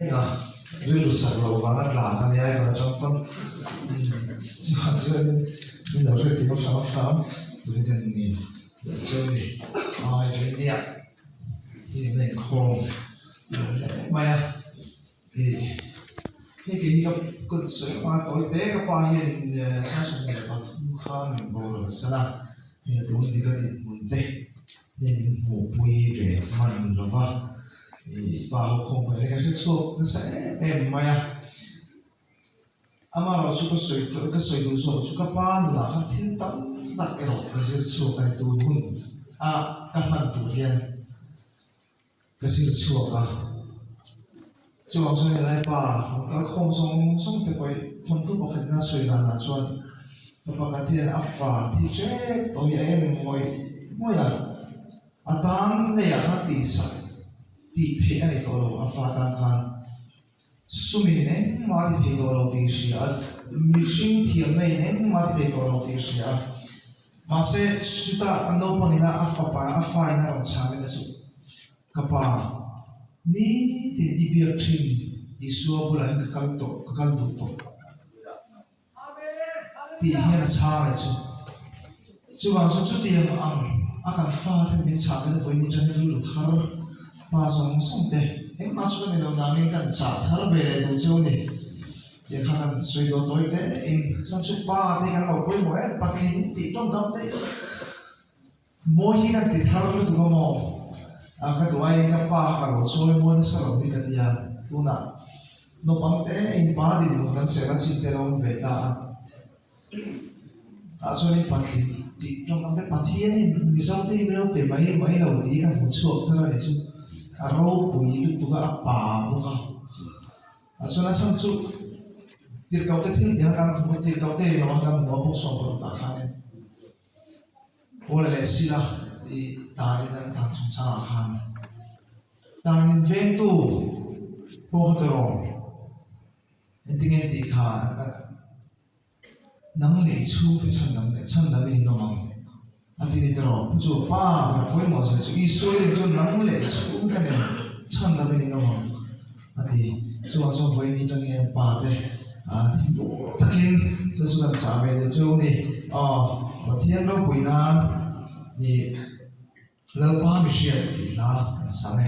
Enga rilru chak loh vanga tla ka nia emaw atang pawn chuvang chuanin min lo hriat thiam hram hram President ni loh chu a ni. Ai Virginia hi a inkhawm lo hle mai a ih hei kei hi ka kut sawi hma tawi te ka pa hian 23 khan min boral san a hei tun ni ka dinhmun te. Hei min hmuhpui ve hman lo va, ih pa ho khawm pawh hi ka hre chhuak nasa em em mai a. Amaherawh chu ka sawi tawh ka sawi duh zawk chu ka pa nunah khan thil tam tak erawh ka zir chhuak a ni tun hun a ka hman tur hian. Ka zir chhuak a, chuvang chuan helai pa rawn kal khawm zawng zawng te pawh hi thawmhnaw pakhatin a sawi danah chuan pa pakhat hian a fa thi ṭep tawh hi a em ngawih ngawih a, a tan leiah khan tihsak tih theih a ni tawh lo a fa tan khan sumin engmah a ti thei tawh lo tih hria a, mihring thiamna in engmah a ti thei tawh lo tih hria a. Mahse, chutah a naupangin a fapa, a fain a rawn chhang in a chu, Ka pa, nitin i biak thin Isua bulah hian ka kal tawh, ka kal duh tawh tih hian a chhang leh chu. Chuvang chuan chutiang ang a kan fate min chhah vel vawiin atangin rilru thar pa zawng zawng te engmah chu ka ni lo nangin kan chah thar ve leh duh cheu a ni. Tih kha kan sawi dawn tawi te in chuan chu pa te kan lo pawimawh em patling tih tawngkam te mawi hi kan ti thar lutuk a maw a ka duh aiin ka pa kha ka lo chawi mawi nasa lo hi ka ti a tunah naupang te in pa dinhmun kan chelh a chin te lo awm ve ta a tah chuanin patling tih tawngkam te Pathianin Mizo te hi min lo pe mai mai lo tih hi ka hmu chhuak thar a ni chu a ropui lutuk a a pa bawk a. A chuan a chhan chu tirhkoh te thil tiang kan hmu tirhkoh te ilo a kan hmu a bawk sawm paruk ah khanin Paula leh Sila tih tanin an tan chungchang ah khan tanin vengtu pawh kha tawh engtin nge tih kha Nang leh i chhungte chhan lam leh chhan lam in awm ang a ti ni tawh rawh. Chu pa ber pawimawh zia chu Isua rin chuan nang leh i chhungte nen chhan lam in awm ang a ti. Chuvang chuan vawiin atang hian pa te thinlung takin chu chu kan chah ve leh chu a ni. Aw Pathian ropui nan ih Lalpa mihriat tih hla kan sang e.